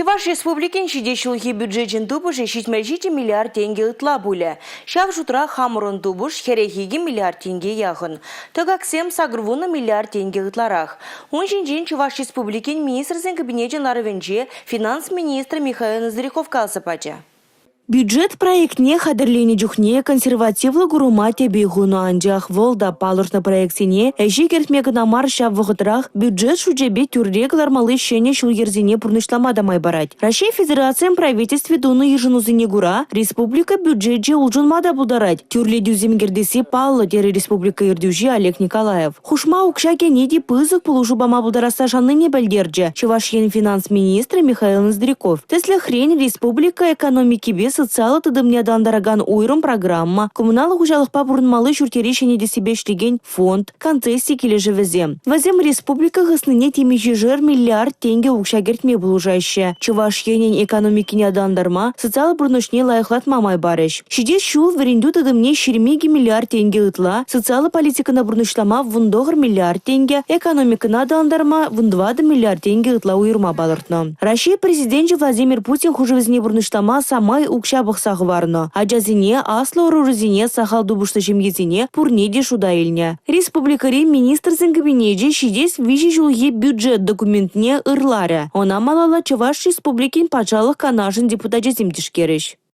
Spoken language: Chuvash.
Чӑваш Республикин ҫитес ҫулхи бюджечӗн тупӑшӗ 77 миллиард тенкӗ ытла пулӗ. Ҫав шутра хамӑрӑн тупӑш 42 миллиард тенке яхӑн. Тӑкаксем 80 миллиард тенкӗ ытларах. Ун ҫинчен Чӑваш Республикин Министрсен Кабинечӗн ларӑвӗнче финанс министрӗ Михаил Ноздряков каласа пачӗ. Бюджет проектне хатӗрленӗ чухне консервативлӑ курӑма тӗпе хунӑ, анчах вӑл та палӑртнӑ проектсене ӗҫе кӗртме кӑна мар, ҫав вӑхӑтрах бюджет шучӗпе тӳрре кӑлармалли ҫӗнӗ ҫул-йӗрсене пурнӑҫлама та май парать. Раҫҫей Федерацийӗн Правительстви тунӑ йышӑнусене кура республика бюджечӗ улшӑнма та пултарать. Тӳрлетӳсем кӗртесси паллӑ терӗ республика ертӳҫи Олег Николаев. Хушма укҫа кӗни те пысӑк пулӑшу пама пултарасса шаннине пӗлтерчӗ Чӑваш Ен финанс министрӗ Михаил Ноздряков. Тӗслӗхрен, республика экономикипе социаллӑ тытӑмне аталантаракан уйрӑм программа, коммуналлӑ хуҫалӑхпа пурӑнмалли ҫурт-йӗре ҫӗнетессипе ӗҫлекен фонд, концесси килӗшӗвӗсем. Вӗсем республика хыснине темиҫешер миллиард тенкӗ укҫа кӗртме пулӑшаҫҫӗ. Чӑваш Енӗн экономикине аталантарма, социаллӑ пурнӑҫне лайӑхлатма май парӗҫ. Ҫитес ҫул вӗрентӳ тытӑмне 22 миллиард тенкӗ ытла, социаллӑ политикӑна пурнӑҫлама 19 миллиард тенкӗ, экономикӑна аталантарма 14 миллиард тенкӗ ытла уйӑрма палӑртнӑ. Раҫҫей Президенчӗ Владимир Путин хушӑвӗсене пурнӑҫлама самай укҫа пӑхса хӑварнӑ. Ачасене, аслӑ ӑрурисене, сахал тупӑшлӑ ҫемьесене пурне те шута илнӗ. Республикӑри Министрсен Кабинечӗ ҫитес виҫӗ ҫулхи бюджет документне ырларӗ. Ӑна малалла Чӑваш Республикин Патшалӑх Канашӗн депутачӗсем тишкерӗҫ.